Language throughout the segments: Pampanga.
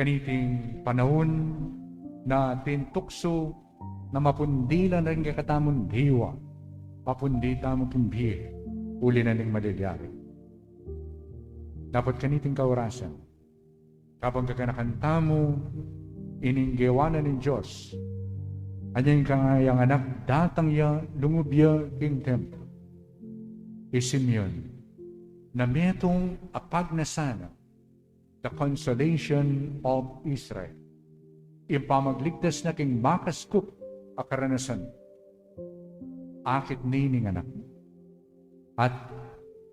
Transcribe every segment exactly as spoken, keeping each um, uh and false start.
Kaniting panaun na atin tuksu na mapundi la ring kekatamung diwa, mapundi tamu king bie, uli na ning malilyari. Dapot kaniting kaurasan, kabang gaganakan tamu ining gewa na ning Dios, anya ing kayang anak datang ya, lungub ya king templo. I Simeon, na metung a pagnasan na, the consolation of Israel. Ing pamagligtas na king makaskup a karanasan. Akit ne ning anak. At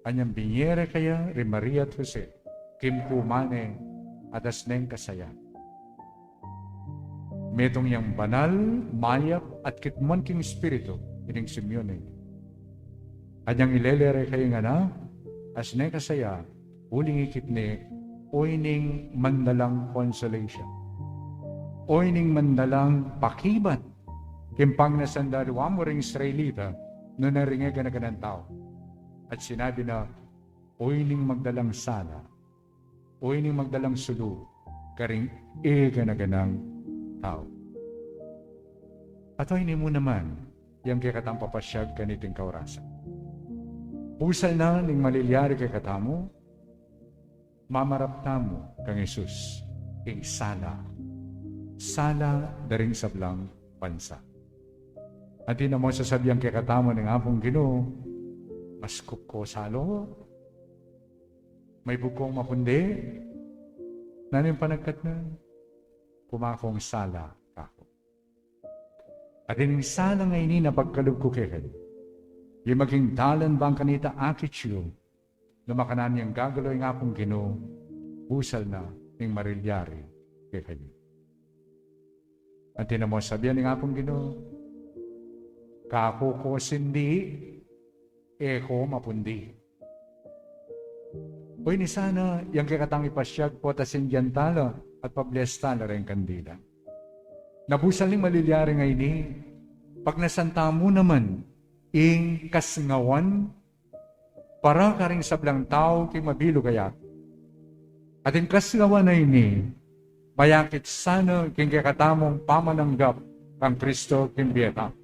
anyang binie re kaya ri Maria at Jose, kimpuman ne at asneng kasaya. Metung yang banal, mayap, at kitmuan king Espiritu, ining Simeon. Anyang ilele re kaya ing anak, asneng kasaya, uling ikit ne, o ining mandalang consolation. O ining mandalang pakibat, king pagnasan da aliwa mu ring Israelita, nung ring e gana-ganang tau. At sinabi na, o ining magdalang sala, o ining magdalang sulu, karing e gana-ganang tau. At o ini mu naman, yang kekatang papasiag kaniting kaurasan. Busal na ning malilyari kekatamu, mamarap tamu kang Jesus, ing sala, sala da ring sablang bansa. At ina mo sasabian kekatamu ning Apung Ginu, maskup ko salo, maibug kong mapundi, nanu ing panagkat na, kumakong sala kaku. At ining sala ngeni na pagkalub ku kekayu, ya maging dalan bang kanita akit yu, nung makanyan yang gagalu ing Apung Ginu, busal na ning malilyari kekayu. At ina mo sabian ning Apung Ginu, kaku ko sindi, e ko mapundi. O ini sana, yang kekatang ipasiag potang sindian tala at pablias tala reng kandila. Na busal ning malilyari ngeni, pagnasan tamu naman ing kasngawan para karing sablang tau king mabilug a yatu. At ing kasngawan a ini, mayakit sana king kekatamung pamananggap kang Kristo king bie tamu.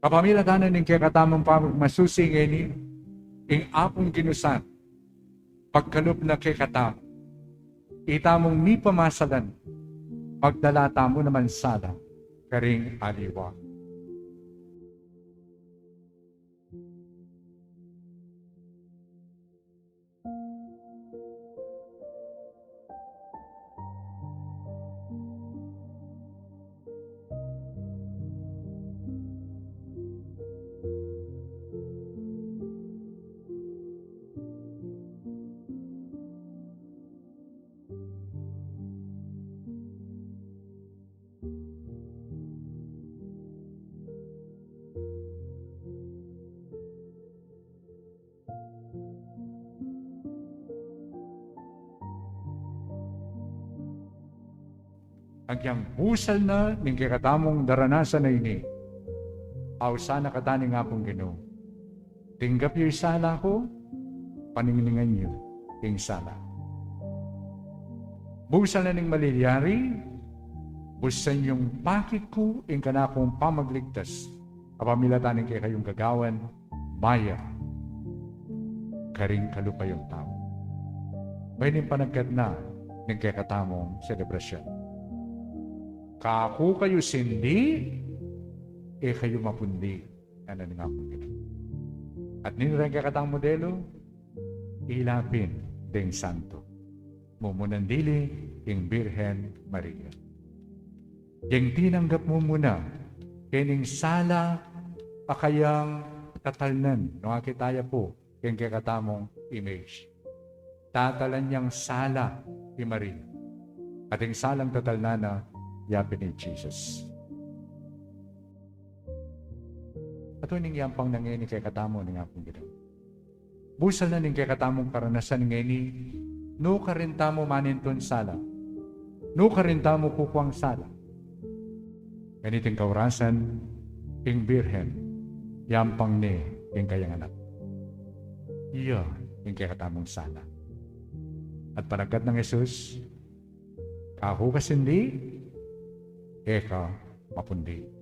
Kapamilatan na ning kekatamung pamagmasusi ngeni, ing Apung Ginu sana, pagkalub na kekatamu, itamung mipamasalan, magdala tamu naman sala karing aliwa. Agyang busal na ning kekatamung daranasan a ini, ausan na kata ning Apung Ginu, tinggap yu ing sala ku, paningningan yu ing sala. Busal na ning malilyari, busan yung pakit ku ing kanakung pamagligtas, kapamilatan ning kekayung gagawan, maya karing kalupayung tau. Mayni ing panagkat na ning kekatamung selebrasyon. Kaku kayu sindi, e kayu mapundi, nanu ning Apung Ginu. At ninu reng kekatang modelu, ila pin deng santo. Mumunan dili ing Birhen Maria. Deng tinanggap mu mu na kening sala a kayang tatalnan, nung akit taya pu keng kekatamung image. Tatalan yang sala i Maria. At ing salang tatalnan na, ya pin i Jesus. At uling yampang na ngeni kekatamu ning Apung Ginu. Busal na ning kekatamung karanasan ngeni, nukarin tamu manintun sala, nukarin tamu kukuang sala. Nganiting kaurasan, ing Birhen, yampang ne ing kayang anak. Iya ing kekatamung sala. At panagkat nang Jesus, Aku kasindi, keka mapundi.